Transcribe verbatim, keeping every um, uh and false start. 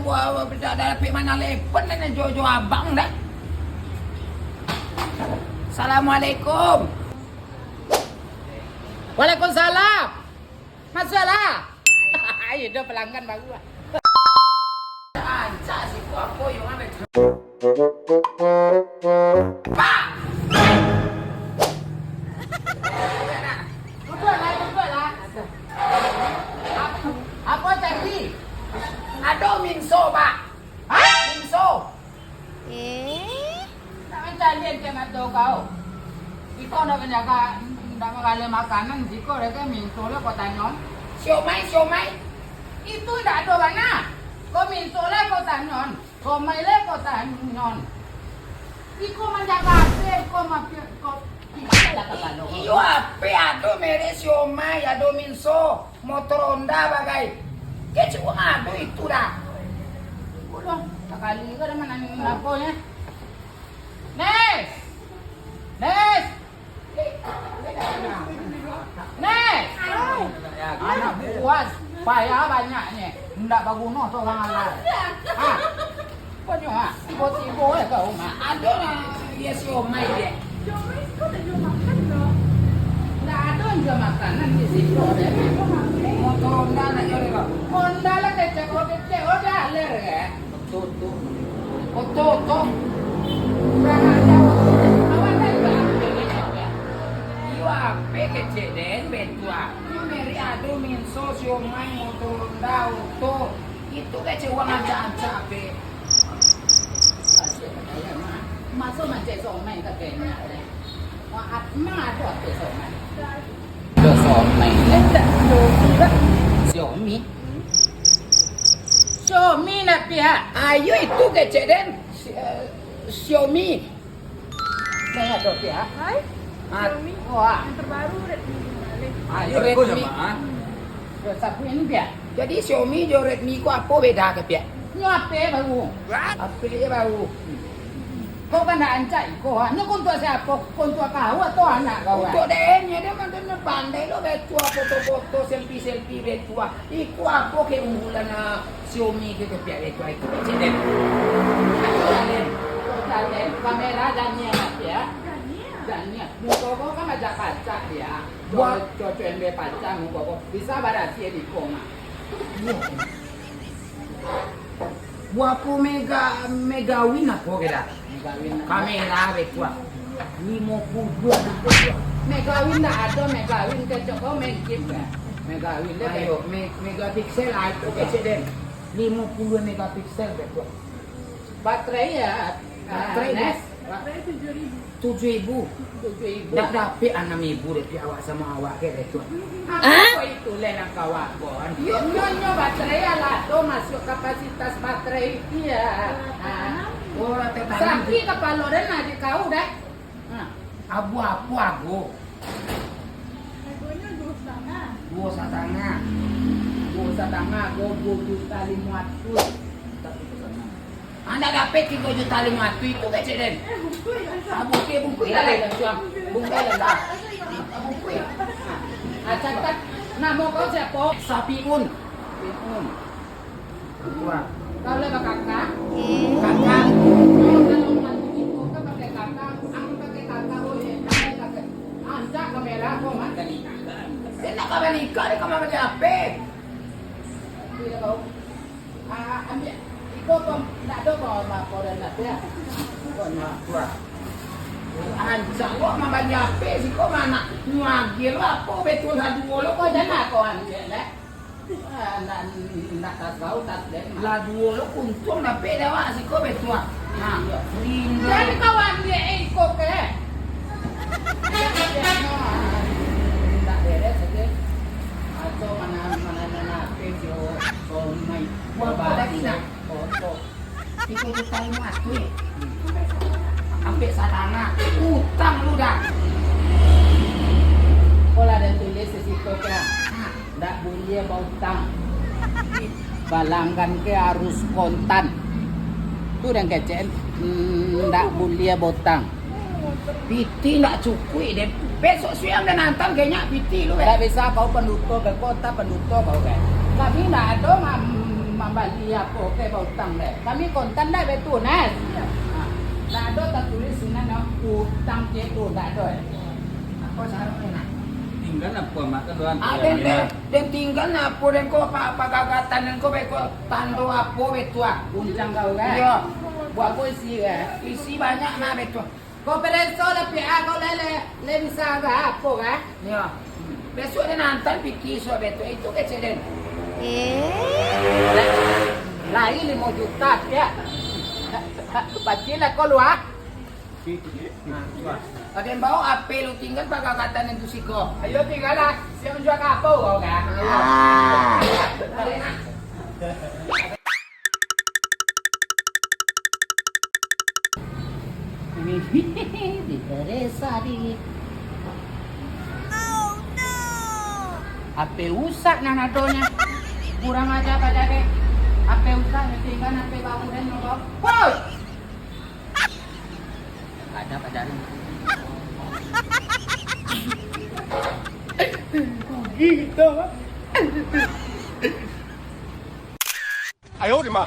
Wah, wah, bisa ada lapik mana lepon dan jo, jo abang dah. Assalamualaikum. Waalaikumsalam. Masuaklah. Ayo, dah pelanggan baru lah. Rancak siko apo yo, Mak? Pak! Duduaklah, duduaklah. Apo, apo tadi? Ado minso, Pak. Hah? Minso. Eh? Nak mancaliak kek mato kau. Iko ndak manjaga, ndak manggaleh makanan, siko dek minso lah kau tanyo. Siomai, siomai. Itu ndak ado bana. Kau minso lah kau tanyo. Siomai lah kau tanyo. Iko manjaga ape, kau mampir, kau, iko lah kau tanyo. Iyo, ape ado merek siomai, ado minso. Motor Honda bagai. Kecek urang ado itu dah. Udah, sakali ko dah manangih apo nyo. Nes! Nes! Nes! Anak buah, payah banyaknyo. Ndak baguno sorang alah. Ha? Banyak, ah. Tibo-tibo eh kau, Mak. Ado lah, iyo siomai dek. Siomai siko ndak jual makan, doh. Ndak ado jual makanan di siko, dek. Motor Honda ndak jual, dek, Bang. Honda lah kecek, oh, kecek, oh, dah ler, eh. Betul, tu. Betul, tu. Kurang ajar. Awak dah jual, dek. Iyo, ape kecek, den, betua. Iyo, meri ado minso, siomai, motor Honda, oto. Itu kecek uang ancak-ancak, Beb. Kasian ka kalian, Mak. Maso mancari somai ka kalian, Mak. Maaf, Mak, ado apo somai? Ado somai. Eh, tak, Xiaomi, Xiaomi. Xiaomi nak pihak. Ayo itu kecek den. Si-, eh, Xiaomi. Nah, ado pihak. Hai, Ah. Xiaomi. Wah. Yang terbaru Redmi lima belas. Ah, Redmi. Redmi. Yo, sapu ini pihak. Jadi Xiaomi jo Redmi ko apo beda ka pihak? Nyo ape baru? Ape je baru? Kau kan ndak ancak iko, ah. Nyo ko untuak siapo? Ko untuak kau atau anak kau, ah? Untuak den, yo, den kan den pandai lo betua foto-foto, selfie-selfie betua. Iko apo keunggulan, ah, Xiaomi ke kepiak betua iko? Cek den. Cek den. Kamera Daniel, ya. Daniel. Muko kau kan macam pacak, ya. Wah. Cocok embe pacak muko kau. Bisa barasiah di kau, Mak. Iyo. Buah apo mega, Megawin apo kira? Megawin. Kamera betua. Limo puluah ribu. Megawin ndak ado, Megawin kecek kau main game, kan? Megawin deh. Ayo, me-, megapiksel, ah, itu kecek den. Limo puluah megapiksel betua. Baterai ya? Baterai, Nes? Baterai tujuh ribu. Tujuh ribu. Tujuh ribu. Ndak dapek anam ribu dari awak samo awak ke, Datuk. Apo itu lah nan kawan kon? Yo, nyo, nyo baterai alah tu masuak kapasitas baterai itu ya. Ah. Oh, rata tanam. Sakik kapalo den lah di kau dah. Ha. Abu apo ago? Agonyo duo satangah. Duo satangah. Duo satangah ago duo juta limo ratuih. Tapi pesanan. Anda dapek tigo juta limo ratuih itu kecek den. Eh, bungkuih, kan, Cang? Ah, bungkuih, bungkuih lah, lah, Cang. Bungkuih lah, lah. Ah, bungkuih. Ah, catat. Namo kau siapo? Sapiun. Sapiun. Wah. Kau lah bakakak? Eh. Kakak. Kalau mati itu, kau pakai kakak, aku pakai kakak, oh, eh, kakak, kakak. Ancak kamera kau, Mak. Enak kau balikan, kau makan di H P. Tidak, kau. Ah, ambiak. Iko pun ndak ado bawa apa dan ndak ada. Pun apa? Ancak kok mambali H P siko, ma nak nyuagih lo apo betul saduo lo kok. Kau jangan kau ambiak, dak? Ah, ndak, ndak tas kau, tas den. Lah duo lo kuntuang dapek dek awak siko betul. Nah, iyo. Rindu. Jadi kau ambiak iko ke? Ndak beres, oke. Atau mana, mana, mana, H P sio, Sony, Wah, kau tadi nak? Foto. Tigo juta limo ratuih. Ampek satangah. Utang lu dah. Kok lah den tulis di situ, kan? Ndak buliah bautang. Balanggan ke harus kontan. Tu den kecek, mm, ndak buliah bautang. Piti ndak cukuik, den. Besok siang den antar genyak piti lu, eh. Ndak bisa, kau penduto, kau kota penduto kau, kan. Kami ndak ado ma-, Mambali apo ke bautang deh. Kami kontan deh betu, Nas. Nah, ndak ado tatulih sinan, yo, utang cek tu, ndak ado, eh. Apo syaratnyo, Nas? Tingga apo, Mak, kaduan? Ah, den, den, den tingga apo, den ko, pa-, pagagatan den ko, beko tando apo betu, ah? Uncang kau, kan? Iyo. Buat apo isi, kan? Isi banyak, nah, betu. Ko pereso lah, Pi, ah, ko lele, le bisa agak apo, kan? Iyo. Bisuak den antan piti isuak betu, itu kecek den. Eh. Lai limo juta, Pi, ah. Pacik lah ko lu, ah. Nah, suah. Aden bao ape lu tingga pagagatan itu siko. Ayo tingga lah, siap manjua kapau kau, kan? Ah. Diperesa di. Ape usak nan adonyo. Kurang aja kajake. Ape usak nan tingga, ape bahu den lo. Woi! Ada pada ni. Rugi kita. Ayo, Rima.